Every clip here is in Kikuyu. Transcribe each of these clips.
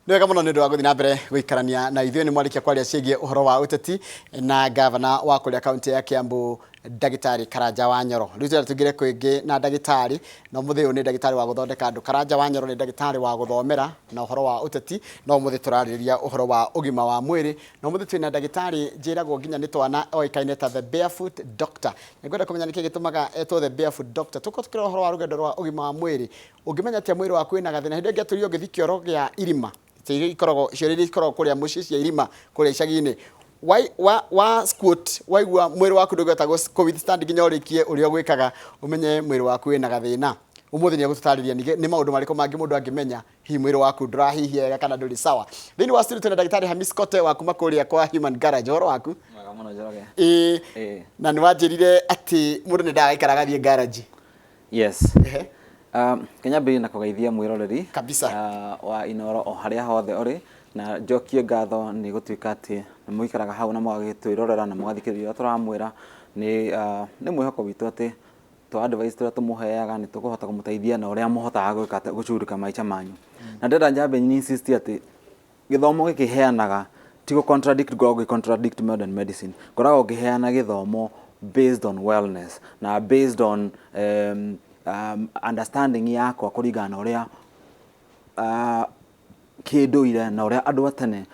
Nĩ wega mũno nĩ ũndũ wa gũthiĩ na mbere gũikarania na ithuĩ. Nĩ mwarĩkia kwaria ciĩgiĩ ũhoro wa ũteti na gavana wa kũrĩa kaunti ya Kiambu, Ndagĩtarĩ Karanja wa Nyoro. Rĩu tũrenda tũingĩre kwĩngĩ na ndagĩtarĩ, na ũmũthĩ ũyũ nĩ ndagĩtarĩ wa gũthondeka andũ. Karanja wa Nyoro nĩ ndagĩtarĩ wa gũthomera na ũhoro wa ũteti, no ũmũthĩ tũrarĩrĩria ũhoro wa ũgima wa mwĩrĩ. Na ũmũthĩ twĩna ndagĩtarĩ njĩragwo nginya nĩ twana oĩkaine ta The Barefoot Doctor. Nĩngwenda kũmenya nĩkĩ gĩtũmaga etwo The Barefoot Doctor. Tũkorwo tũkĩrora ũhoro wa rũgendo rwa ũgima wa mwĩrĩ. Ũngĩmenya atĩa mwĩrĩ waku wĩna gathĩna? Hĩndĩ ĩngĩ atũria ũngĩthiĩ kĩoro gĩa irima, iria ikoragwo, cioro iria ikoragwo kũrĩa mũciĩ cia irima kũrĩa icagi-inĩ, wa, wa, wa squat, waigua mwĩrĩ waku ndũngĩhota kũ withstand nginya ũrĩkie ũrĩa ũgwĩkaga, ũmenye mwĩrĩ waku wĩna gathĩna. Ũmũthĩ nĩ egũtũtarĩria nĩ maũndũ marĩkũ mangĩ mũndũ angĩmenya hihi mwĩrĩ waku ndũrahihia wega kana ndũrĩ sawa. Thĩinĩ wa studio twĩna ndagĩtarĩ Hamis Kote wa kuma kũrĩa kwa Human Garage. Ũhoro waku? Mwega mũno, Njoroge. Ĩĩ. Ĩĩ. Na nĩ wanjĩrire atĩ mũndũ nĩ ndagaikara agathiĩ garage. Yes. Ehe. Kenya mbĩrĩrie na kũgeithia mwĩroreri Kabisa. Wa Inoro o harĩa hothe ũrĩ, na njokie ngatho nĩ gũtuĩka atĩ nĩ mũikaraga hau na mũgagĩtwĩrorera na mũgathikĩrĩria ũrĩa tũramwĩra. Nĩ mwĩhoko witũ atĩ tũ advice tũrĩa tũmũheaga nĩ tũkũhota kũmũteithia na ũrĩa mũhotaga gwĩka atĩ gũcugurika maica manyu. Na ndĩrenda nyambe insist atĩ gĩthomo gĩkĩ heanaga ti gũ contradict, ngoragwo ngĩ contradict modern medicine, ngoragwo ngĩheana gĩthomo based on wellness na based on understanding yakwa kũringana na ũrĩa kĩndũire na ũrĩa andũ a tene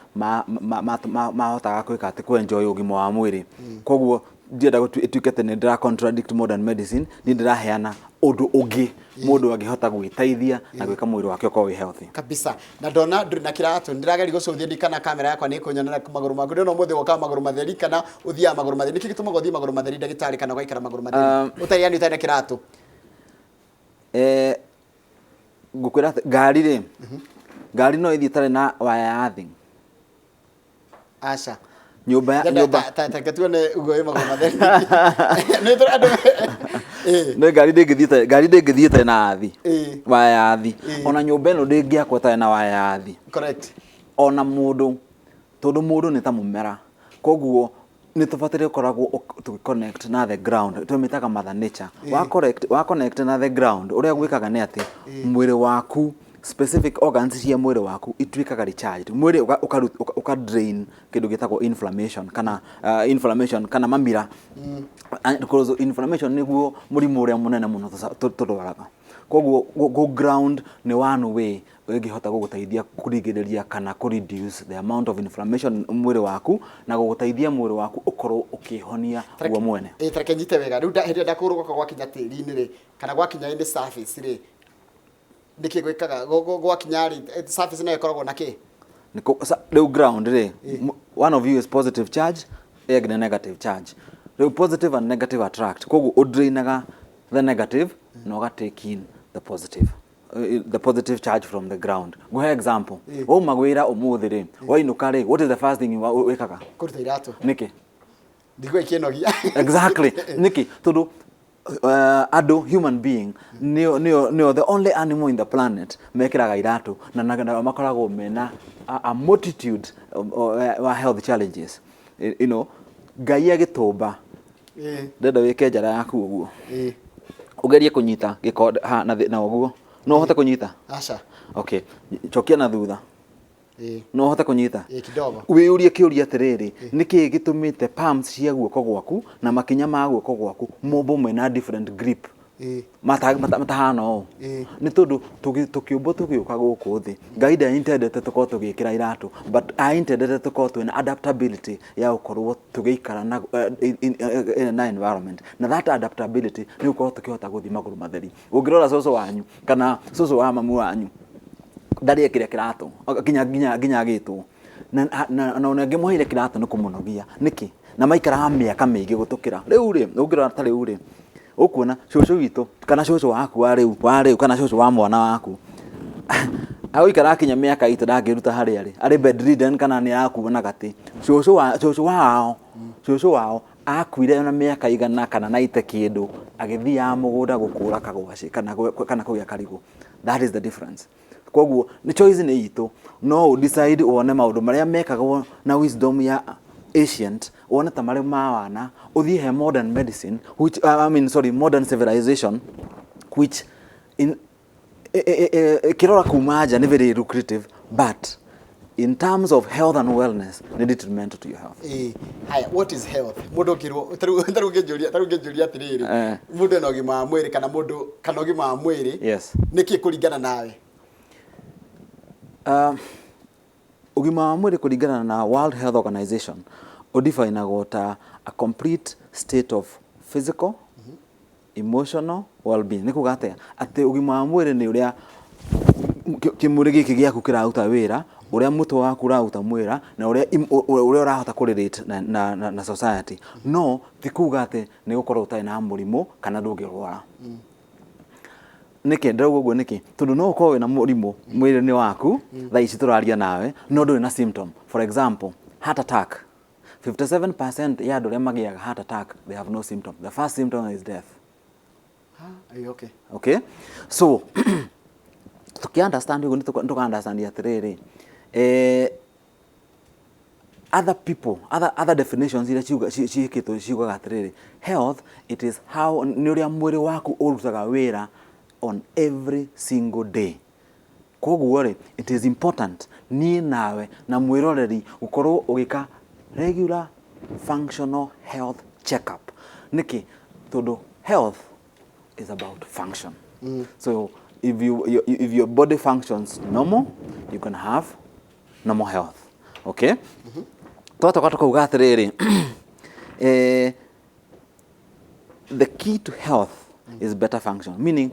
mahotaga gwĩka atĩ kũ enjoy ũgima wa mwĩrĩ. Koguo ndienda ĩtuĩke atĩ nĩ ndĩra contradict modern medicine, niĩ ndĩraheana ũndũ ũngĩ mũndũ angĩhota gwĩteithia na gwĩka mwĩrĩ wake ũkorwo wĩ healthy. Kabisa. Na ndona ndũrĩ na kĩratũ, ndĩrageria gũcũthia ndi kana kamera yakwa nĩ ĩkũnyonera magũrũ maku. Ndĩrona ũmũthĩ wokaga magũrũ matheri kana ũthiaga magũrũ matheri. Nĩkĩ gĩtũmaga ũthiĩ magũrũ matheri, ndagĩtarĩ, kana ũgaikara magũrũ matheri ũtarĩ, yani ũtarĩ na kĩratũ? Ngũkwĩra atĩ ngari rĩ, ngari no ĩthiĩ ĩtarĩ na waya ya thĩ? Aca. Nyũmba ya Nyenda nyũmba ta reke tuone ũguo wĩ magũrũ matheri. Nĩ tũrĩ andũ Nĩ ngari ndĩngĩthiĩ ĩtarĩ, ngari ndĩngĩthiĩ ĩtarĩ na athi, waya ya athi. Ona nyũmba ĩno ndĩngĩakwo ĩtarĩ na waya ya athi. Correct. Ona mũndũ, tondũ mũndũ nĩ ta mũmera, koguo nĩ tũbataire gũkoragwo tũgĩ connect na the ground, tũmĩtaga mother nature. Wa connect na the ground, ũrĩa gwĩkaga nĩ atĩ mwĩrĩ waku, specific organs cia mwĩrĩ waku ituĩkaga recharged. Mwĩrĩ ũka drain kĩndũ gĩtagwo inflammation kana inflammation kana mamira. Because inflammation nĩguo mũrimũ ũrĩa mũnene mũno tũrwaraga. Koguo go ground nĩ one way ĩngĩhota gũgũteithia kũrigĩrĩria kana kũ reduce the amount of inflammation mwĩrĩ waku na gũgũteithia mwĩrĩ waku ũkorwo ũkĩhonia guo mwene. Ĩ, tareke nyite wega. Rĩu hĩndĩ ĩrĩa ndakũgũrũ gwakwa gwakinya tĩri-inĩ rĩ, kana gwakinya in the surface rĩ, nĩkĩ gwĩkaga gwakinya rĩ, surface nayo ĩkoragwo na kĩ? Rĩu ground rĩ, one of you is positive charge, ĩyo ĩngĩ nĩ negative charge. Rĩu positive and negative attract, koguo ũdrainaga the negative na ũga take in the positive, the positive charge from the ground. Nguhe example: wauma wĩra ũmũthĩ rĩ, wainũka rĩ, what is the first thing wĩkaga? Kũruta iratũ. Nĩkĩ? Ndigua ikĩnogia. Exactly. Nĩkĩ? Tondũ andũ, human being nĩo the only animal in the planet mekĩraga iratũ na makoragwo mena a multitude wa health challenges. Ngai agĩtũmba, ndenda wĩke njara yaku ũguo, ũgerie kũnyita gĩkonde ha na na ũguo, no ũhote kũnyita? Aca. Okay, cokia na thutha. No ũhote kũnyita? Ĩĩ, kidogo. Wĩyũrie kĩũria atĩrĩrĩ, nĩkĩ gĩtũmĩte palms cia guoko gwaku na makinya ma guoko gwaku mombwo mena different grip, matahana ũũ? Nĩ tondũ tũkĩũmbwo tũgĩũka gũkũ thĩ, Ngai ndaintendete tũkorwo tũgĩkĩra iratũ, but aintendete tũkorwo twĩna adaptability ya gũkorwo tũgĩikara na, na environment, na that adaptability nĩ gũkorwo tũkĩhota gũthiĩ magũrũ matheri. Ũngĩrora cũcũ wanyu kana cũcũ wa mamu wanyu, ndarĩ ekĩra kĩratũ nginya agĩtwo, na ona angĩmũheire kĩratũ nĩ kũmũnogia. Nĩkĩ? Na maikaraga mĩaka mĩingĩ gũtũkĩra. Rĩu rĩ, ũngĩrora ta rĩu rĩ, ũkuona cũcũ witũ kana cũcũ waku wa rĩu kana cũcũ wa mwana waku agũikara akinya mĩaka itũ ndangĩruta harĩa arĩ bedridden kana nĩ arakua na gatĩ. Cũcũ wao akuire na mĩaka 100 kana 90 kĩndũ, agĩthiaga mũgũnda gũkũra kagwacĩ kana kũgĩa karigũ. That is the difference. Koguo nĩ choice nĩ itũ, no ũ decide wone maũndũ marĩa mekagwo na wisdom ya ancient wone ta marĩ ma wana, ũthiĩ he modern medicine which, I mean, sorry, modern civilization, which in ĩkĩrora kuma nja nĩ very lucrative, but In terms of health and wellness, nĩ detrimental to your health. Ĩĩ, haya, what is health? Mũndũ ũkĩrwo tarĩu ũngĩnjũria atĩrĩrĩ, mũndũ ena ũgima wa mwĩrĩ kana mũndũ kana ũgima wa mwĩrĩ nĩkĩ kũringana nawe? Ũgima wa mwĩrĩ kũringana na World Health Organization ũdefinagwo ta a complete state of physical, emotional well-being. Nĩ kuga atĩa? Atĩ ũgima wa mwĩrĩ nĩ ũrĩa kĩmwĩrĩ gĩkĩ gĩaku kĩraruta wĩra, ũrĩa mũtwe waku ũraruta wĩra, na ũrĩa ũrĩa ũrahota kũ relate na society. No ti kuga atĩ nĩ gũkorwo ũtarĩ na mũrimũ kana ndũngĩrwara. Nĩkĩ ndĩrauga ũguo? Nĩkĩ? Tondũ no ũkorwo wĩna mũrimũ mwĩrĩ-inĩ waku thaa ici tũraria nawe, no ndũrĩ na symptom. For example, heart attack, 57% ya andũ arĩa magĩaga heart attack, they have no symptom. The first symptom is death. Ah, ĩĩ, okay. Okay, so tuki understand ũguo, nĩ tũka understand atĩrĩrĩ, other people, other definitions iria ciĩkĩtwo ciugaga atĩrĩrĩ, health, it is how, nĩ ũrĩa mwĩrĩ waku ũrutaga wĩra on every single day. Koguo rĩ, it is important niĩ nawe na mwĩroreri gũkorwo ũgĩka regular functional health check-up. Nĩkĩ? Tondũ health is about function. So if your body functions normal, you can have normal health. Okay, twatoka tukauga atĩrĩrĩ, the key to health is better function, meaning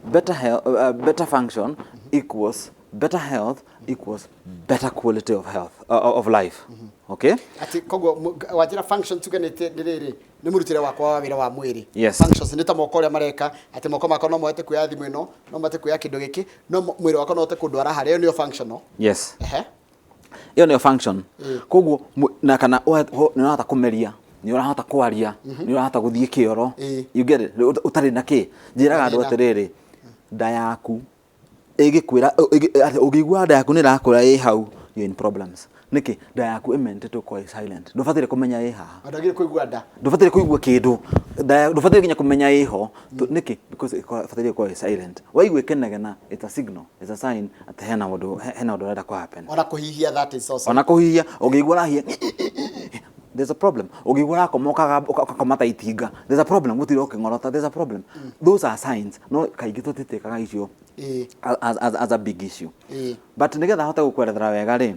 better health, better function equals better health equals better quality of health, of life. Okay. Atĩ koguo wanjĩra function, tuge nĩ rĩrĩ, nĩ mũrutĩre wakwa wa wĩra wa mwĩrĩ. Yes. Functions nĩ ta moko ũrĩa mareka, atĩ moko makwa no mahote kuoya thimũ ĩno, no mahote kuoya kĩndũ gĩkĩ, no mwĩrĩ wakwa no ũhote kũndwara harĩa. Ĩyo nĩyo functional. Yes. Ĩyo nĩyo function. Koguo na kana nĩ ũrahota kũmeria, nĩ ũrahota kwaria, nĩ ũrahota gũthiĩ kĩoro. You get it? Ũtarĩ na kĩ njĩraga andũ Mathĩna. atĩrĩrĩ, nda yaku ĩgĩkwĩra, atĩ ũngĩigua nda yaku nĩ ĩrakwĩra ĩ hau, you're in problems. Nĩkĩ? Nda yaku ĩmentĩtwo gũkorwo ĩ silent. Ndũbataire kũmenya ĩ haha. Ndwagĩrĩire kũigua nda. Ndũbataire kũigua kĩndũ. Ndũbataire nginya kũmenya ĩho. Nĩkĩ? Because ĩbataire gũkorwo ĩ silent. Waigua ĩkĩnegena, it's a signal, it's a sign atĩ hena ũndũ ũrenda kũ happen. Ona kũhihia, that is also. Ona kũhihia, ũngĩigua ũrahihia, there's a problem. Ũngĩigua ũrakoma ũgakoma ta itinga, there's a problem. Gũtirĩ ũkĩng'orota, there's a problem. Those are signs, no kaingĩ tũtitĩkaga icio as a big issue. But nĩgetha hote gũkwerethera wega rĩ,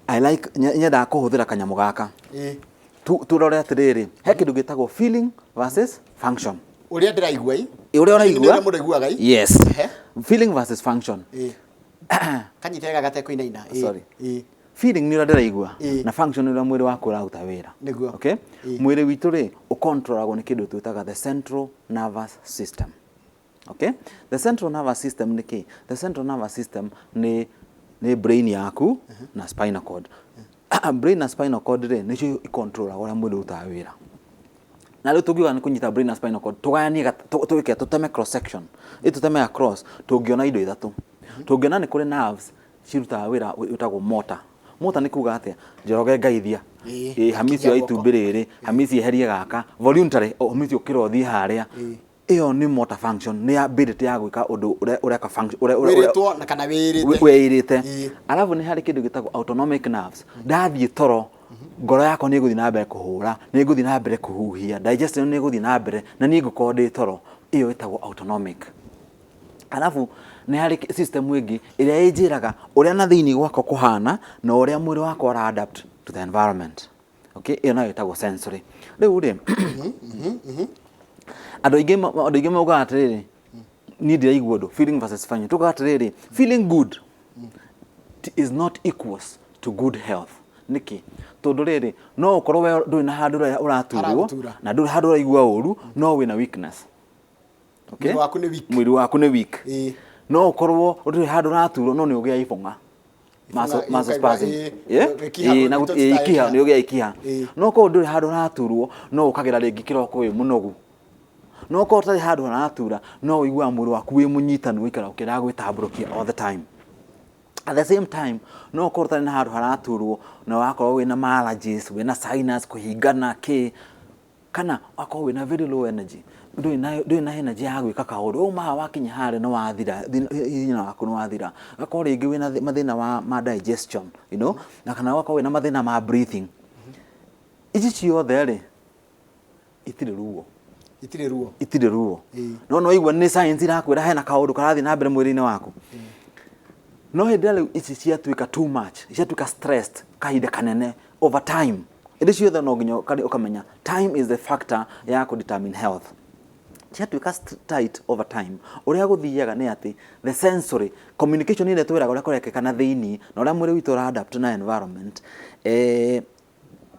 I like nyendaga kũhũthĩra kanyamũ gaka. Tũrore atĩrĩrĩ, he kĩndũ gĩtagwo feeling versus function. Ũrĩa ndĩraigua ĩ. Ũrĩa ũraigua. Nĩ ũrĩa mũndũ aiguaga ĩ. Yes. Feeling versus function. Kanyite wega gatekũinaina. Sorry. Feeling nĩ ũrĩa ndĩraigua, na function nĩ ũrĩa mwĩrĩ waku ũraruta wĩra. Nĩguo. Okay. Mwĩrĩ witũ rĩ, ũcontrolagwo nĩ kĩndũ twĩtaga the central nervous system. Okay, the central nervous system nĩ kĩ? The central nervous system nĩ brain yaku na spinal cord. Brain na spinal cord rĩ, nĩcio icontrolaga ũrĩa mwĩrĩ ũrutaga wĩra. Na rĩu tũngiuga nĩ kũnyita brain na spinal cord, tũgayanie, twĩke tũteme cross section, ĩ tũteme across, tũngĩona indo ithatũ. Tũngĩona nĩ kũrĩ nerves cirutaga wĩra wĩtagwo motor. Motor nĩ kuga atĩa? Njoroge Ngaithia. Ĩ Hamisi, oya guoko. Itumbĩ rĩrĩ, Hamisi, eherie gaka voluntary. O Hamisi, ũkĩra ũthiĩ harĩa. Ĩyo nĩ motor function, nĩ ability ya gwĩka ũndũ ũrĩa ũreka function ũrĩa Wĩrĩtwo na kana wĩrĩte. Wĩirĩte. Alafu nĩ harĩ kĩndũ gĩtagwo autonomic nerves. Ndathiĩ toro, ngoro yakwa nĩ ĩgũthiĩ na mbere kũhũra, nĩ ĩgũthiĩ na mbere kũhuhia, digestion nĩ ĩgũthiĩ na mbere na niĩ ngũkorwo ndĩ toro. Ĩyo ĩtagwo autonomic. Alafu nĩ harĩ system ĩngĩ ĩrĩa ĩnjĩraga ũrĩa na thĩinĩ gwakwa kũhana na ũrĩa mwĩrĩ wakwa ũra adapt to the environment. Okay, ĩyo nayo ĩtagwo sensory. Rĩu rĩ, andũ aingĩ maugaga atĩrĩrĩ, niĩ ndiraigua ũndũ. Feeling versus function. Tugaga atĩrĩrĩ, feeling good is not equals to good health. Nĩkĩ? Tondũ rĩrĩ, no ũkorwo we ndũrĩ na handũ ũraturwo Haragũtura. na ndũrĩ handũ ũraigua ũru, no wĩna weakness. Okay? Mwĩrĩ waku nĩ weak. Mwĩrĩ waku nĩ weak. No ũkorwo ndũrĩ handũ ũraturwo, no nĩ ũgĩa ibong'a. Muscle ũkaigua, spasm. Yeah? Ikiha, Na ikiha, nĩ ũgĩa ikiha. No ũkorwo ndũrĩ handũ ũraturwo, no ũkagĩra rĩngĩ kĩroko wĩ mũnogu. No ũkorwo ũtarĩ handũ haratura, no ũiguaga mwĩrĩ waku wĩ mũnyitanu, ũikara ũkĩendaga gwĩtambũrũkia all the time. At the same time, no ũkorwo ũtarĩ na handũ haraturwo na wakorwo wĩna ma allergies, wĩna sinus kũhingana kĩ, kana wakorwo wĩna very low energy. Ndũrĩ na energy ya gwĩka kaũndũ. Wauma haha wakinya harĩa nĩ wathira, hinya waku nĩ wathira. Ũgakorwo rĩngĩ wĩna mathĩna ma digestion, na kana ũgakorwo wĩna mathĩna ma breathing. Ici ciothe rĩ, itirĩ ruo. Itirĩ ruo. Itirĩ ruo. No no igua nĩ science irakwĩra hena kaũndũ karathiĩ na mbere mwĩrĩ-inĩ waku. No hĩndĩ ĩrĩa rĩu ici ciatuĩka too much, ciatuĩka stressed kahinda kanene over time, ĩndĩ ciothe no nginya ũkamenya time is the factor ya kũ determine health. Ciatuĩka tight over time, ũrĩa gũthiaga nĩ atĩ the sensory communication ĩrĩa twĩraga ũrĩa kũrekĩka na thĩinĩ na ũrĩa mwĩrĩ witũ ũra adapt na environment,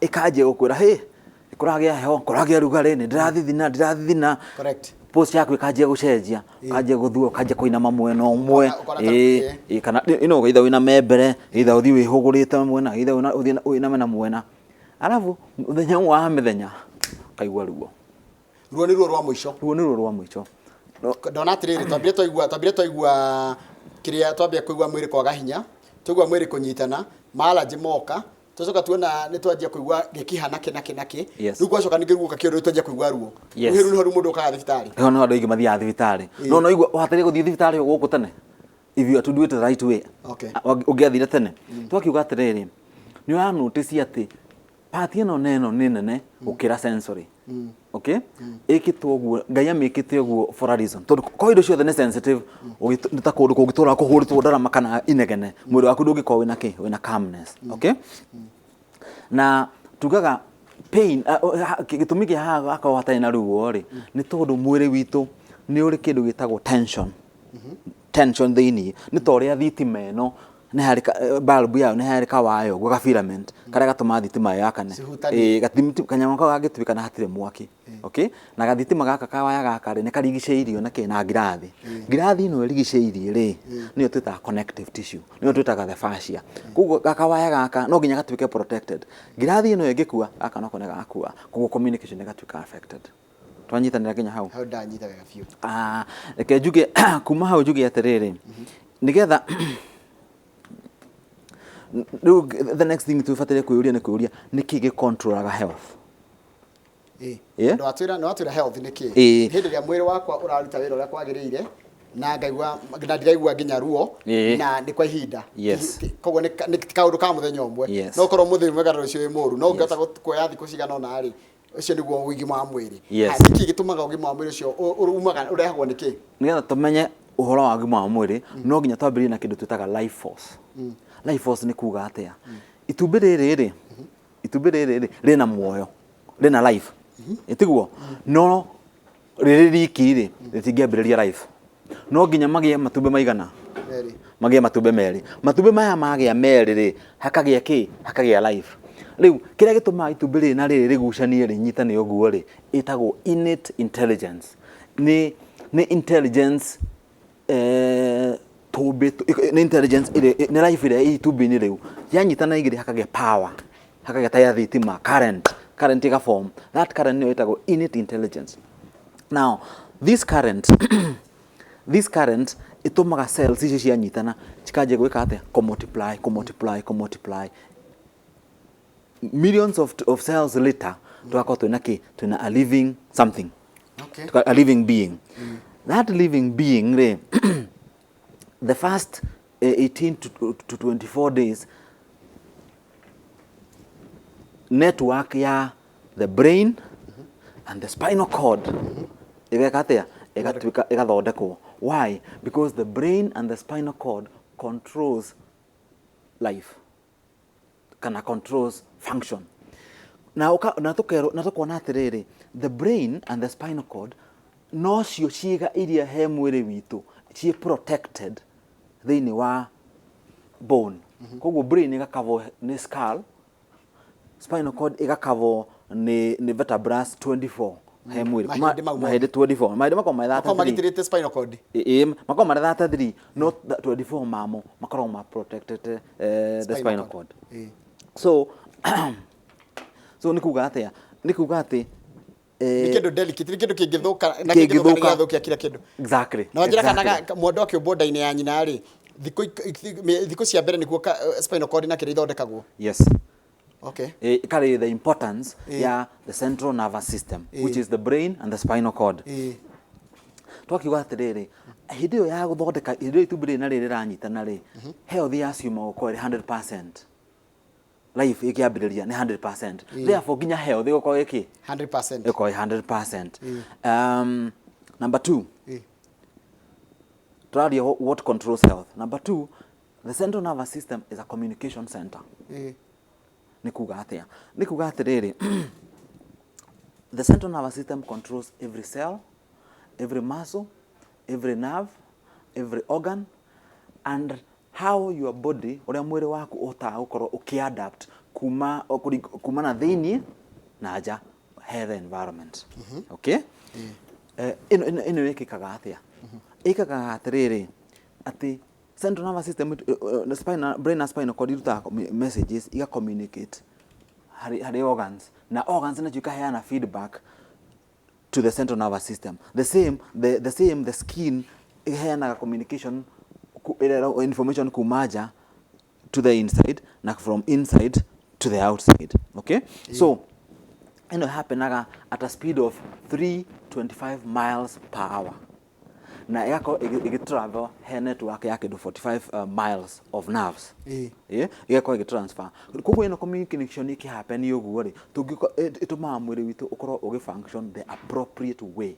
ĩkanjia gũkwĩra, "Hĩ, kũragĩa heho, kũragĩa rugarĩ, nĩ ndĩrathithina, ndĩrathithina." Posture yaku ĩkanjia gũcenjia, ũkanjia gũthua, ũkanjia kũinama mwena ũmwe. Ũkona. Ĩĩ, kana ĩno either ũiname mbere, either ũthiĩ wĩhũgũrĩte mwena, either ũthiĩ ũiname na mwena, arabu mũthenya ũmwe wa mĩthenya ũkaigua ruo. Ruo nĩ ruo rwa mũico. Ruo nĩ ruo rwa mũico. Ndona atĩrĩrĩ, twambire twaigua kĩrĩa, twambia kũigua mwĩrĩ kwaga hinya, twaigua mwĩrĩ kũnyitana, maranjĩ moka, twacoka tuona nĩ twanjia kũigua gĩkiha nakĩ nakĩ nakĩ. Rĩu gwacoka ningĩ ruoka kĩũndũ, rĩu twanjia kũigua ruo. Rĩu nĩho rĩu mũndũ ũkaga thibitarĩ. Hĩho nĩho andũ aingĩ mathiaga thibitarĩ. No igua wahataria gũthiĩ thibitarĩ o gũkũ tene if you are to do it the right way. Ũngĩathire tene, twakiuga atĩrĩrĩ, nĩ ũra notice atĩ part ĩno na ĩno nĩ nene gũkĩra sensory. Okay, ĩkĩtwo ũguo, Ngai amĩkĩte ũguo for a reason, tondũ korwo indo ciothe nĩ sensitive, nĩ ta kũndũ kũngĩtũra kũhũrĩtwo ndarama kana inegene, mwĩrĩ waku ndũngĩkorwo wĩna kĩ, wĩna calmness. Okay, na tugaga pain, gĩtũmi kĩa haha hakorwo hatarĩ na ruo rĩ, nĩ tondũ mwĩrĩ witũ nĩ ũrĩ kĩndũ gĩtagwo tension thĩinĩ. Nĩ ta ũrĩa thitima ĩno nĩ harĩ bulb yayo, nĩ harĩ kawaya ũguo, ga filament karĩa gatũmaga thitima ĩyo yakane. Cihutanie. Ĩĩ, kanyamũ kau gangĩtuĩka na hatirĩ mwaki. Okay, na gathitima gaka, kawaya gaka rĩ, nĩ karigicĩirio na kĩ, na ngirathi. Ngirathi ĩno ĩrigicĩirie rĩ, nĩyo twĩtaga connective tissue, nĩyo twĩtaga the fascia. Koguo gakawaya gaka no nginya gatuĩke protected. Ngirathi ĩno ĩngĩkua, gaka nako nĩ gakua, koguo communication ĩgatuĩka affected. Twanyitanĩra nginya hau? Hau ndanyita wega biũ. Ah, reke njuge kuma hau, njuge atĩrĩrĩ, nĩgetha rĩu the next thing tũbataire kwĩyũria nĩ kwĩyũria nĩkĩ gĩcontrolaga health. Nĩ watwĩra, nĩ watwĩra health nĩ kĩ. Hĩndĩ ĩrĩa mwĩrĩ wakwa ũraruta wĩra ũrĩa kwagĩrĩire na ngaigua na ndiraigua nginya ruo na nĩ kwa ihinda. Koguo nĩ ti kaũndũ ka mũthenya ũmwe. No ũkorwo mũthĩ wĩ mwega na rũciũ wĩ mũru, no ũngĩhota kuoya thikũ cigana ũna rĩ, ũcio nĩguo ũgima wa mwĩrĩ. Nĩkĩ gĩtũmaga ũgima wa mwĩrĩ ũcio umaga, ũrehagwo nĩ kĩ? Nĩgetha tũmenye ũhoro wa ũgima wa mwĩrĩ, no nginya twambĩrĩrie na kĩndũ twĩtaga life force. Life force nĩ kuga atĩa? Itumbĩ rĩrĩ rĩ, itumbĩ rĩrĩ rĩ, rĩna muoyo, rĩna life, ĩtiguo? No rĩrĩ riki rĩ, rĩtingĩambĩrĩria life. No nginya magĩe matumbĩ maigana? Merĩ. Magĩe matumbĩ merĩ. Matumbĩ maya magĩa merĩ rĩ, hakagĩa kĩ? Hakagĩa life. Rĩu kĩrĩa gĩtũmaga itumbĩ rĩrĩ na rĩrĩ rĩgucanie, rĩnyitane ũguo rĩ, ĩtagwo innate intelligence. Nĩ intelligence, tũmbĩ nĩ intelligence ĩrĩa nĩ life ĩrĩa ĩ itumbĩ-inĩ rĩu. Yanyitana igĩrĩ, hakagĩa power, hakagĩa ta ya thitima, current ĩgaform. That current nĩyo ĩtagwo innate intelligence. Now this current ĩtũmaga cells icio cianyitana cikanjia gwĩka atĩa? Kũmultiply, kũmultiply, kũmultiply. Millions of cells later, tũgakorwo twĩna kĩ? Twĩna a living something. A living being. That living being rĩ, the first 18 to 24 days, network ya the brain and the spinal cord ĩgeka atĩa? Ĩgatuĩka ĩgathondekwo. Why? Because the brain and the spinal cord controls life kana controls function. Na ũka, na tũkerwo na tũkona atĩrĩrĩ, the brain and the spinal cord nocio ciĩga iria he mwĩrĩ witũ ciĩ protected thĩinĩ wa bone. Koguo brain ĩgakavwo nĩ skull, spinal cord ĩgakavwo nĩ vertebras 24 he mwĩrĩ. Mahĩndĩ mau mothe. Mahĩndĩ 24, mahĩndĩ makoragwo marĩ Makoragwo 33. Magitĩrĩte spinal cord. Ĩĩ, makoragwo marĩ 33, no 24 mamo makoragwo ma protected the spinal cord. So nĩ kuga atĩa? Nĩ kuga atĩ Nĩ kĩndũ delicate, nĩ kĩndũ kĩngĩthũka na kĩngĩthũka Kĩngĩthũka. nĩ gĩathũkia kila kĩndũ. Na wanjĩra kana mũndũ akĩũmbwo nda-inĩ ya nyina rĩ, thikũ cia mbere nĩguo spinal cord na kĩrĩa ithondekagwo. Yes. Okay. Ĩkarĩ the importance ya the central nervous system, which is the brain and the spinal cord. Twakiuga atĩrĩrĩ, hĩndĩ ĩyo ya gũthondeka, hĩndĩ ĩyo itumbĩ rĩrĩ na rĩrĩ rĩranyitana rĩ, health yacio gũkorwo ĩrĩ 100%, life ĩkĩambĩrĩria nĩ 100%, therefore nginya health ĩgũkorwo ĩkĩ 100%. Ĩgũkorwo ĩ 100%. Number two, tũraria what controls health. Number two, the central nervous system is a communication center. Nĩ kuga atĩa? Nĩ kuga atĩrĩrĩ, the central nervous system controls every cell, every muscle, every nerve, every organ and how your body, ũrĩa mwĩrĩ waku ũhotaga gũkorwo ũkĩadapt kuma na thĩiniĩ na nja he the environment, okay? Ĩno ĩkĩkaga atĩa? Ĩkaga atĩrĩrĩ, atĩ central nervous system, spinal, brain na spinal cord irutaga messages, iga communicate harĩ organs, na organs nacio ikaheana feedback to the central nervous system. The same, the skin iheanaga communication, information kuma nja to the inside na from inside to the outside, okay? So ĩno happenaga at a speed of 325 miles per hour na ĩgakorwo ĩgĩtravel he network ya kĩndũ 45 miles of nerves. Ĩgakorwo ĩgĩtransfer. Koguo ĩno communication ĩkĩhappen ũguo rĩ, ĩtũmaga mwĩrĩ witũ ũkorwo ũgĩ function the appropriate way,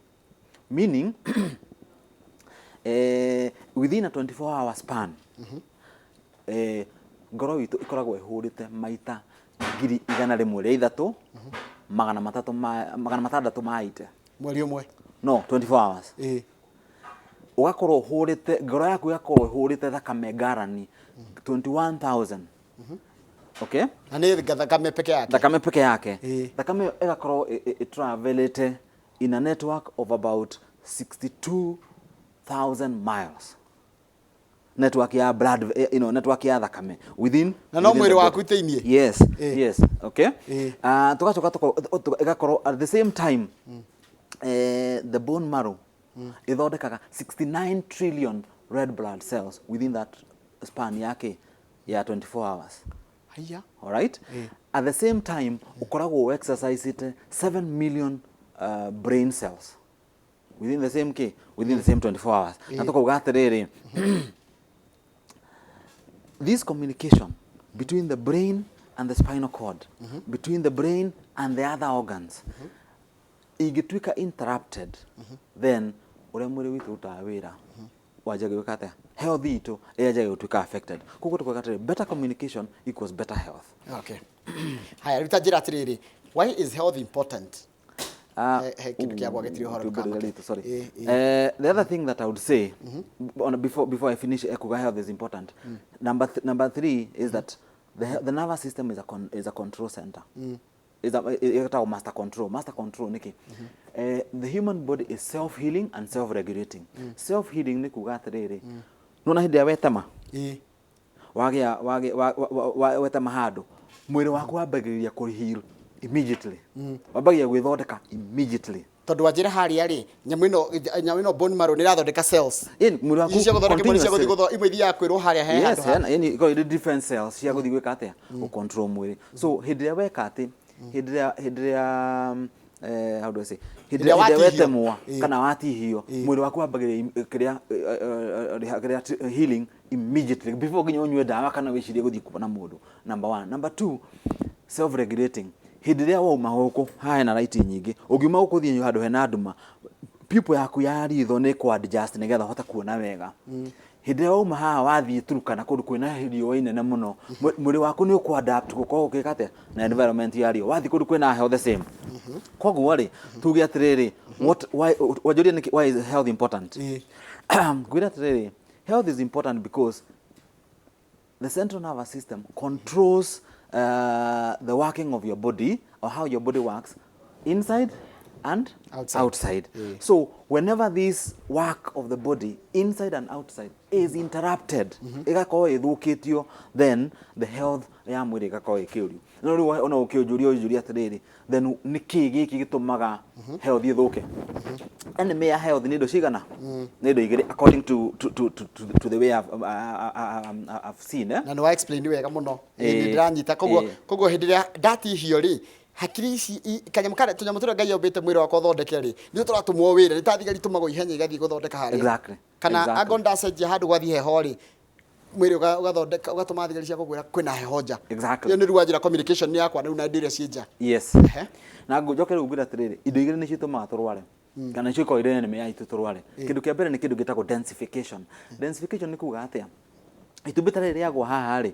meaning within a 24 hour span, ngoro itũ ĩkoragwo ĩhũrĩte maita 103,300 ma 680. Mweri ũmwe? No, 24 hours. Ũgakorwo ũhũrĩte, ngoro yaku ĩgakorwo ĩhũrĩte thakame ngarani 21,000, okay? Na nĩ thakame peke yake? Thakame peke yake. Thakame ĩyo ĩgakorwo ĩtravelĩte in a network of about 62,000 miles, network ya blood, network ya thakame within Na no mwĩrĩ waku thĩiniĩ? Yes. Yes, okay. Tugacoka ĩgakorwo at the same time, the bone marrow ĩthondekaga 69 trillion red blood cells within that span yake ya 24 hours. Haiya. All right? At the same time, ukoragwo exercise 7 million brain cells within the same k within the same 24 hours. Na tukauga atiriri, this communication between the brain and the spinal cord, between the brain and the other organs, ingĩtuĩka interrupted, then ũrĩa mwĩrĩ witũ ũrutaga wĩra wanjagia gwĩka atĩa? Health itũ ĩyanjagia gũtuĩka affected. Koguo tukuga atĩrĩ, better communication equals better health. Okay, haya, rĩu ta njĩra atĩrĩrĩ, why is health important? He kĩndũ kĩa gwagĩtirio ũhoro. Tumbĩrĩre. Ndũkamake. Rĩtũ, sorry. Ĩ. The other thing that I would say on, before I finish, kuga health is important. Number three is that the nervous system is a control center. Is a ĩtagwo master control. Master control nĩkĩ? The human body is self healing and self regulating. Self healing nĩ kuga atĩrĩrĩ, nona hĩndĩ ĩrĩa wetema, wagĩa wagĩa wetema handũ, mwĩrĩ waku wambagĩrĩria kũ heal immediately, wambagia gwĩthondeka immediately. Tondũ wanjĩra harĩa rĩ, nyamũ ĩno bone marrow nĩ ĩrathondeka cells. Ĩni, mwĩrĩ waku Ici cia gũthondeka imwe nĩ cia gũthiĩ continuously. Imwe ithiaga kwĩrwo harĩa he Yes, handũ ha hena yani ikoragwo irĩ different cells cia gũthiĩ gwĩka atĩa? Gũ control mwĩrĩ. So hĩndĩ ĩrĩa weka atĩ, hĩndĩ ĩrĩa how do I say, hĩndĩ Hĩndĩ ĩrĩa ĩrĩa hĩndĩ ĩrĩa watihio. wetemwo kana watihio, mwĩrĩ waku wambagĩrĩria kĩrĩa kĩrĩa healing immediately before nginya ũnyue ndawa kana wĩcirie gũthiĩ kuona mũndũ. Number one. Number two, self regulating. Hĩndĩ ĩrĩa wauma gũkũ haha hena light nyingĩ, ũngiuma gũkũ ũthiĩ handũ hena nduma, pupil yaku ya ritho nĩ kũ adjust nĩgetha ũhote kuona wega. Hĩndĩ ĩrĩa wauma haha wathiĩ Turkana kũndũ kwĩna riũa inene mũno, mwĩrĩ waku nĩ ũkũ adapt gũkorwo ũgĩka atĩa na environment ya riũa. Wathiĩ kũndũ kwĩna heho, the same. Koguo rĩ, tuge atĩrĩrĩ, what why wanjũria nĩkĩ, why is health important? Ngwĩra atĩrĩrĩ, health is important because the central nervous system controls the working of your body or how your body works inside and Outside. Outside. So whenever this work of the body inside and outside is interrupted, ĩgakorwo ĩthũkĩtio, then the health ya mwĩrĩ ĩgakorwo ĩkĩũrio. No rĩu ona ũkĩũnjũria ũnjũria atĩrĩrĩ, then nĩ kĩĩ gĩkĩ gĩtũmaga health ĩthũke? Enemy ya health nĩ indo cigana? Nĩ indo igĩrĩ, according to the way I've seen, eh? Na nĩ wa explain wega mũno. Nĩ ndĩranyita. Koguo koguo hĩndĩ ĩrĩa ndatihio rĩ, hakiri ici kanyamũ karĩa, tũnyamũ tũrĩa Ngai ombĩte mwĩrĩ wakwa ũthondeke rĩ, nĩo tũratũmwo wĩra, nĩ ta thigari tũmagwo ihenya igathiĩ gũthondeka harĩa. Kana angorwo ndacenjia handũ gwathiĩ heho rĩ, mwĩrĩ ũgathondeka, ũgatũma thigari cia kũkwĩra kwĩna heho nja. Ĩyo nĩ rĩu wanjĩra communication yakwa rĩu na indo iria ciĩ nja. Yes. Na njoke rĩu ngwĩre atĩrĩrĩ, indo igĩrĩ nĩcio itũmaga tũrware, kana nĩcio ikoragwo irĩ enemy ya itũ tũrware. Kĩndũ kĩa mbere nĩ kĩndũ gĩtagwo densification. Densification nĩ kuga atĩa? Itumbĩ ta rĩrĩ rĩagwa haha rĩ,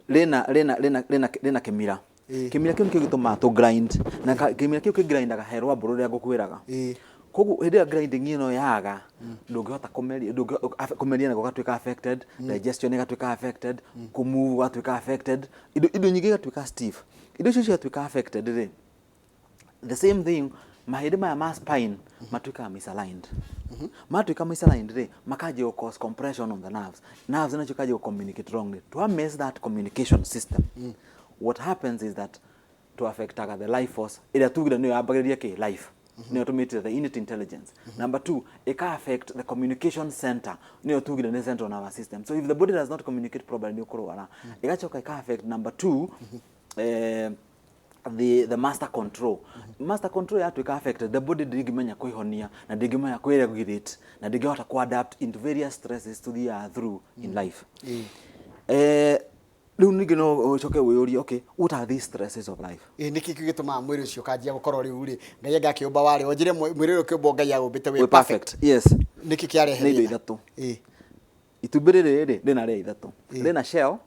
rĩna kĩmira. Kĩmira kĩu nĩkĩo gĩtũmaga tũ grind, na kĩmira kĩu kĩgrindaga he rwambũ rũrĩa ngũkwĩraga. Koguo hĩndĩ ĩrĩa grinding ĩno yaga, ndũngĩhota kũmeria, kũmeria nĩguo gũgatuĩka affected, digestion ĩgatuĩka affected, kũmove gũgatuĩka affected, indo nyingĩ igatuĩka stiff. Indo icio ciatuĩka affected rĩ, the same thing, mahĩndĩ maya ma spine matuĩkaga misaligned. Matuĩka misaligned rĩ, makanjia gũ cause compression on the nerves. Nerves nacio ikanjia gũ communicate wrongly. To mess that communication system, what happens is that to affectaga the life force ĩrĩa tugire nĩyo yambagĩrĩria kĩ life, nĩyo tũmĩtire the innate intelligence. Number two, ĩka affect the communication center, nĩyo tugire nĩ central nervous system. So if the body does not communicate properly, nĩ ũkũrwara. Ĩgacoka ĩka affect number two, the master control. Master control yatuĩka affected, the body ndĩngĩmenya kwĩhonia na ndĩngĩmenya kwĩregulate na ndĩngĩhota kũ-adapt into various stresses tũthiaga through in life. Rĩu ningĩ no ũcoke wĩyũrie, okay, what are these stresses of life? Ĩ nĩkĩ kĩu gĩtũmaga mwĩrĩ ũcio ũkanjia gũkorwo rĩu rĩ, Ngai anga akĩũmba warĩ wanjĩre mwĩrĩ ũyũ ũkĩũmbwo Ngai agũmbĩte wĩ wĩ perfect. Yes. Nĩkĩ kĩarehe Nĩ indo thĩna? ithatũ. Itumbĩ rĩrĩ rĩ, rĩna rĩa ithatũ. Rĩna shell,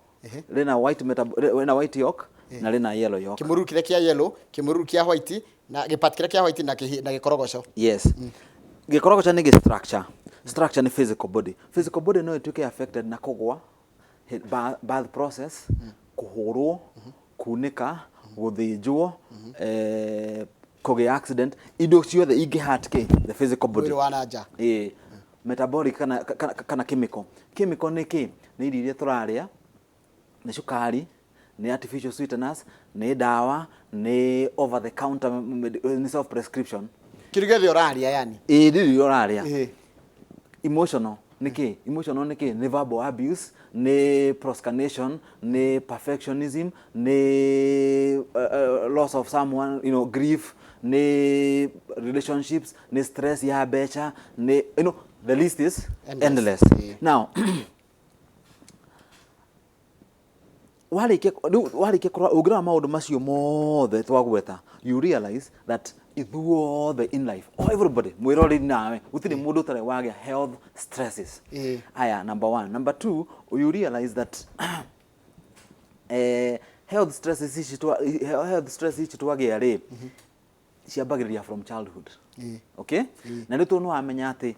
rĩna white yolk na rĩna yellow yolk. Kĩmũruru kĩrĩa kĩa yellow, kĩmũruru kĩa white, na gĩpat kĩrĩa kĩa white na gĩkorogoco. Yes, gĩkorogoco nĩ gĩ structure. Structure nĩ physical body. Physical body no ĩtuĩke affected na kũgwa, birth process, kũhũrwo, kunĩka, gũthĩnjwo, kũgĩa accident, indo ciothe ingĩ hurt kĩ the physical body. Mwĩrĩ wa na nja. Ĩĩ, metabolic kana chemical. Chemical nĩ kĩ? Nĩ irio iria tũrarĩa, nĩ cukari, nĩ artificial sweeteners, nĩ ndawa, nĩ over the counter, nĩ self prescription. Kĩndũ gĩothe ũrarĩa yani. Ĩĩ, nĩ irio ũrarĩa. Emotional nĩ kĩ? Emotional nĩ kĩ? Nĩ verbal abuse, nĩ procrastination, nĩ perfectionism, nĩ loss of someone, grief, nĩ relationships, nĩ stress ya mbeca, nĩ the list is endless. Endless. Now warĩkia rĩu, warĩkia kũrora, ũngĩrora maũndũ macio mothe twagweta, you realize that ithuothe in life, oh, everybody mwĩroreri nawe, gũtirĩ mũndũ ũtarĩ wagĩa health stresses. Aya, number one. Number two, you realize that health stress ici twagĩa rĩ, ciambagĩrĩria from childhood. Okay, na rĩu tondũ nĩ wamenya atĩ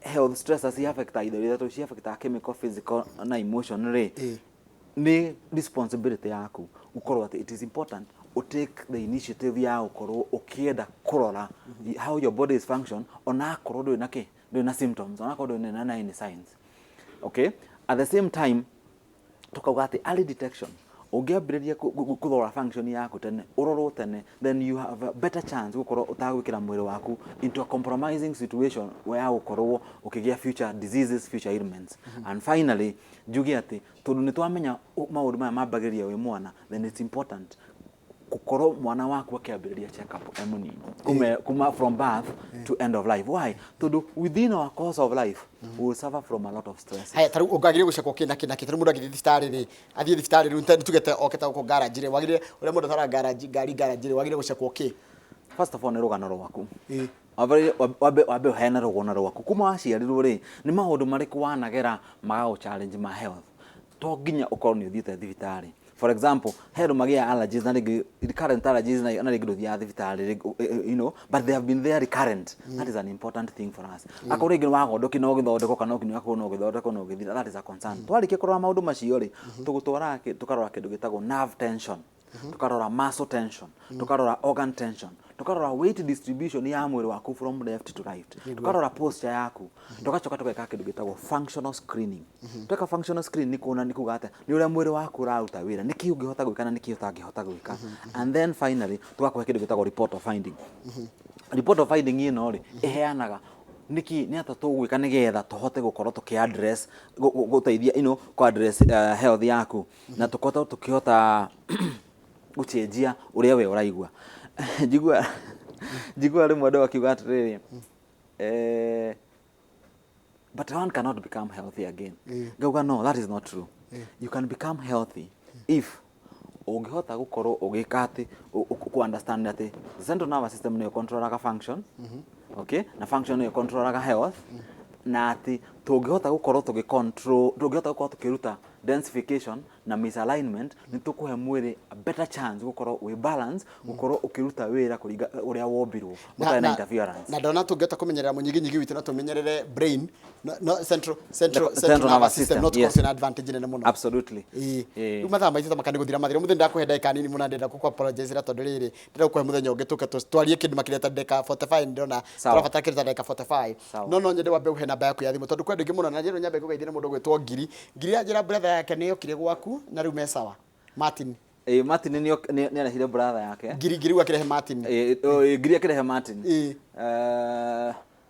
health stressors ciaffectaga indo ithatũ, ciaffectaga chemical, physical na emotion rĩ, nĩ responsibility yaku gũkorwo atĩ it is important take the initiative ya gũkorwo ũkĩenda kũrora how your body is function, ona akorwo ndũrĩ na kĩ, ndũrĩ na symptoms, ona akorwo ndũrĩ na any signs. Okay, at the same time tukauga atĩ early detection, ũngĩambĩrĩria kũrora function yaku tene, ũrorwo tene, then you have a better chance gũkorwo ũtagwĩkĩra mwĩrĩ waku into a compromising situation ya gũkorwo ũkĩgĩa future diseases, future ailments. And finally njuge atĩ tondũ nĩ twamenya maũndũ maya mambagĩrĩria wĩ mwana, then it's important gũkorwo mwana waku akĩambĩrĩria check up e mũnini, kuma from birth to end of life. Why? Tondũ within our course of life we will suffer from a lot of stress. Haya, tarĩu ũngagĩrĩire gũcekwo kĩ na kĩ na kĩ? Tarĩu mũndũ angĩthiĩ thibitarĩ rĩ, athiĩ thibitarĩ rĩu, nĩ tugete oke ta gũkũ garage rĩ, wagĩrĩire, ũrĩa mũndũ atwaraga garage, ngari garage rĩ, wagĩrĩire gũcekwo kĩ? First of all, nĩ rũgano rwaku. Wambe ũheane rũgano rwaku kuma waciarirwo rĩ, nĩ maũndũ marĩkũ wanagera magagũ challenge ma health? To nginya ũkorwo nĩ ũthiĩte thibitarĩ. For example, he andũ magĩaga allergies na rĩngĩ recurrent allergies, na rĩngĩ ndũthiaga thibitarĩ rĩngĩ, but they have been there recurrent. That is an important thing for us. Akorwo rĩngĩ nĩ wagondoki no ũgĩthondekwo, kana ũkinyua kũu no ũgĩthondekwo no ũgĩthira, that is a concern. Twarĩkia kũrora maũndũ macio rĩ, tũgũtwaraga tũkarora kĩndũ gĩtagwo nerve tension, tukarora muscle tension, tukarora organ tension, Tũkarora weight distribution ya mwĩrĩ waku from left to right, tũkarora posture yaku, tũgacoka tũgeka kĩndũ gĩtagwo functional screening. Tweka functional screening nĩ kuona, nĩ kuga atĩa, nĩ ũrĩa mwĩrĩ waku ũraruta wĩra, nĩkĩ ũngĩhota gwĩka na nĩkĩ ũtangĩhota gwĩka. And then finally tũgakũhe kĩndũ gĩtagwo report of finding. Report of finding ĩno rĩ, ĩheanaga nĩkĩ, nĩ atĩa tũgwĩka nĩgetha tũhote gũkorwo tũkĩ address, gũteithia kũ address health yaku, na tũkorwo tũkĩhota gũcenjia ũrĩa we ũraigua. Njigua rĩmwe andũ akiuga atĩrĩrĩ, "But one cannot become healthy again." Ngauga, "No, that is not true. You can become healthy if ũngĩhota gũkorwo ũgĩka atĩ kũ understand atĩ central nervous system nĩyo controlaga function, okay, na function nĩyo controlaga health, na atĩ tũngĩhota gũkorwo tũgĩ control, tũngĩhota gũkorwo tũkĩruta densification na misalignment, nĩ tũkũhe mwĩrĩ a better chance gũkorwo wĩ balance, gũkorwo ũkĩruta wĩra kũringa ũrĩa wombirwo, ũtarĩ na interference." Na ndona tũngĩhota kũmenyerera mũnyiginyigi witũ na tũmenyerere brain, no, central The central central nervous nervous system, system, no tũkorwo yes. twĩna advantage nene mũno. Absolutely. Rĩu mathaa maitũ tamaka nĩ gũthira mathira. Mũthĩ ndakũhe ndagĩka nini mũno, ndĩrenda gũkũ apologize tondũ rĩrĩ, ndĩrenda gũkũhe mũthenya ũngĩ tũke twarie kĩndũ makĩria ta ndagĩka 45. Ndĩrona Sawa. tũrabatara kĩndũ ta ndagĩka 45. Sawa. No nyende wambe ũhe namba yaku ya thimũ, tondũ kwĩ andũ aingĩ mũno, na njĩrwo nyambe ngũgeithie nĩ mũndũ ũgwĩtwo Ngiri. Ngiri anjĩra brother yake nĩ yokire gwaku na rĩu me sawa, Martin. Ĩĩ, Martin nĩ arehire brother yake. Ngiri rĩu akĩrehe Martin. Ĩĩ, Ngiri akĩrehe Martin.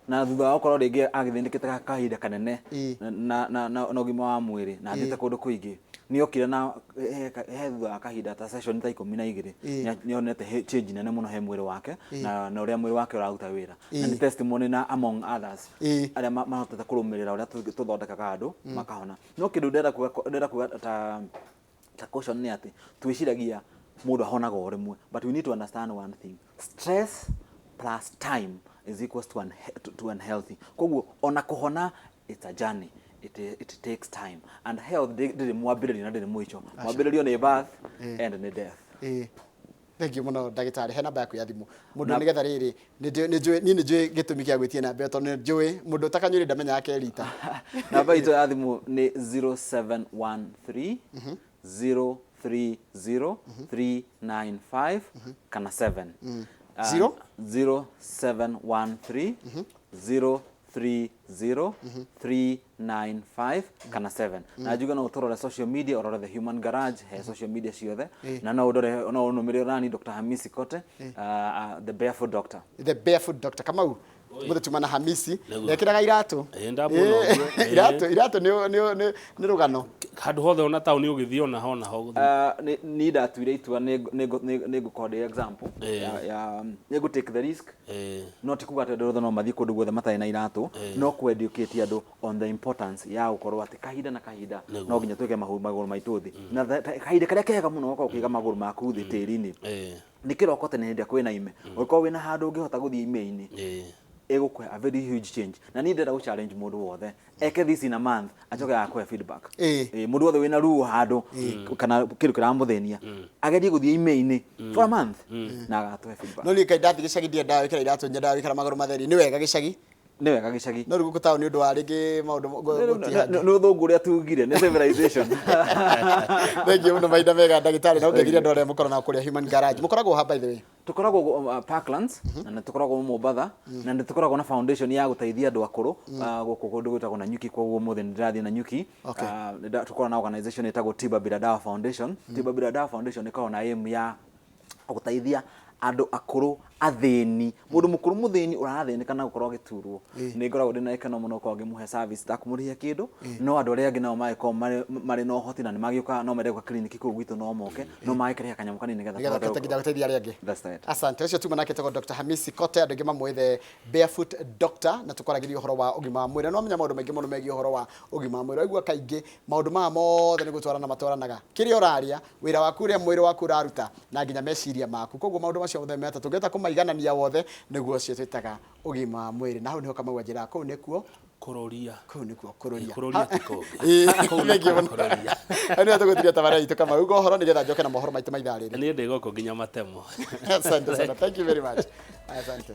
Na thutha wa gũkorwo rĩngĩ agĩthĩnĩkĩte kahinda kanene na ũgima wa mwĩrĩ na athiĩte kũndũ kũingĩ, nĩ okire na he thutha wa kahinda ta session ta 12, nĩ onete change nene mũno he mwĩrĩ wake na ũrĩa mwĩrĩ wake ũraruta wĩra, na nĩ testimony na among others arĩa mahotete kũrũmĩrĩra ũrĩa tũthondekaga andũ makahona. No kĩndũ ndĩrenda kuga ta caution nĩ atĩ twĩciragia mũndũ ahonaga o rĩmwe, but we need to understand one thing: stress plus time is equals to unhealthy. Koguo ona kũhona, it's a journey, it takes time, and health ndĩrĩ mwambĩrĩrio na ndĩrĩ mũico. Mwambĩrĩrio nĩ birth and nĩ death. Ĩĩ, thank you mũno, ndagĩtarĩ. He namba yaku ya thimũ mũndũ, nĩgetha rĩrĩ, niĩ nĩ njũĩ gĩtũmi gĩa gwĩtia namba ĩyo, tondũ nĩ njũĩ mũndũ ũtakanyuire ndamenyaga ke rita. Namba itũ ya thimũ nĩ 0713 030 395 kana 7. Zero? 0713 030 395 kana 7. Na njuge no ũtũrore social media, ũrore The Human Garage he social media ciothe, na no ũndore, no ũnũmĩrĩre nani Dr. Hamisi Kote, the Barefoot Doctor. The Barefoot Doctor Kamau. Mũthĩ tuma na Hamisi. Nĩguo. Ndekĩraga iratũ. Ĩĩ, ndamuona ũguo. Ĩĩ. Iratũ nĩ rũgano. Handũ hothe ona taũni ũgĩthiĩ ona ho gũthiĩ. Ni ndatuire itua nĩ ngũkorwo ndĩ example ya nĩ ngũ take the risk. No ti kuga atĩ andũ othe no mathiĩ kũndũ guothe matarĩ na iratũ, no kũ educate andũ on the importance ya gũkorwo atĩ kahinda na kahinda no nginya twĩke magũrũ maitũ thĩ, na kahinda karĩa kega mũno gũkorwo ũkĩiga magũrũ maku thĩ tĩri-inĩ nĩ kĩroko tene, hĩndĩ ĩrĩa kwĩna ime. Ũngĩkorwo wĩna handũ ũngĩhota gũthiĩ ime-inĩ, ĩgũkũhe a very huge change. Na niĩ ndĩrenda gũ challenge mũndũ wothe eke this in a month, acoke agakũhe feedback. Ĩĩ, mũndũ wothe wĩna ruo handũ kana kĩndũ kĩramũthĩnia, agerie gũthiĩ ime-inĩ for a month na agatũhe feedback. No niĩ kaĩ ndathiĩ gĩcagi, ndiendaga gwĩkĩra iratũ, nyendaga gwĩkĩra magũrũ matheri. Nĩ wega gĩcagi. Nĩ wega gĩcagi. No rĩu gũkũ taũni, ũndũ wa rĩngĩ maũndũ gũtihangi. Nĩ ũthũngũ ũrĩa tugire nĩ civilization. Thank you mũno, mahinda mega, ndagĩtarĩ, na ũngeithĩrie andũ arĩa mũkoragwo nao kũrĩa Human Garage. Mũkoragwo ha, by the way? Tũkoragwo Parklands, na nĩ tũkoragwo Mombatha, na nĩ tũkoragwo na foundation ya gũteithia andũ akũrũ gũkũ kũndũ gwĩtagwo Nanyuki. Koguo ũmũthĩ nĩ ndĩrathiĩ Nanyuki. Tũkoragwo na organization ĩtagwo Tiba Bila Dawa Foundation. Tiba Bila Dawa Foundation ĩkoragwo na aim ya gũteithia andũ akũrũ athĩni, mũndũ mũkũrũ mũthĩni ũrathĩnĩka na gũkorwo agĩturwo. Nĩ ngoragwo ndĩna gĩkeno mũno gũkorwo ngĩmũhe service takũmũrĩhia kĩndũ, no andũ arĩa angĩ nao magĩkorwo marĩ na ũhoti na nĩ magĩũkaga, no mende gũka clinic kũu gwitũ, no moke, no magĩkĩrĩha kanyamũ kanini nĩgetha nĩgetha tũhote tũhote nginya gũteithia arĩa angĩ. That's right. Asante. Ũcio tuma nake etagwo Dr. Hamisi Kote, andũ aingĩ mamũĩ the Barefoot Doctor, na tũkwaragĩria ũhoro wa ũgima wa mwĩrĩ. No menya maũndũ maingĩ mũno megiĩ ũhoro wa ũgima wa mwĩrĩ. Waigua kaingĩ maũndũ maya mothe nĩ gũtwarana matwaranaga, kĩrĩa ũrarĩa, wĩra waku, ũrĩa mwĩrĩ waku ũraruta, na nginya meciria maku. Koguo maũndũ macio mothe me matatũ ũngĩhota kũmaiganania wothe, nĩguo ũcio twĩtaga ũgima wa mwĩrĩ. Na hau nĩho Kamau anjĩraga kũu nĩkuo Kũroria. Kũu nĩkuo kũroria. Kũroria ti kũngĩ. Kũu Thank you nĩkuo mũno. kũroria. Hau nĩho tũgũtiria tabarĩra itũ. Kamau, uga ũhoro nĩgetha njoke na mohoro maitũ ma ithaa rĩrĩ. Niĩ ndĩ gũkũ nginya matemo. Asante sana, thank you very much, asante.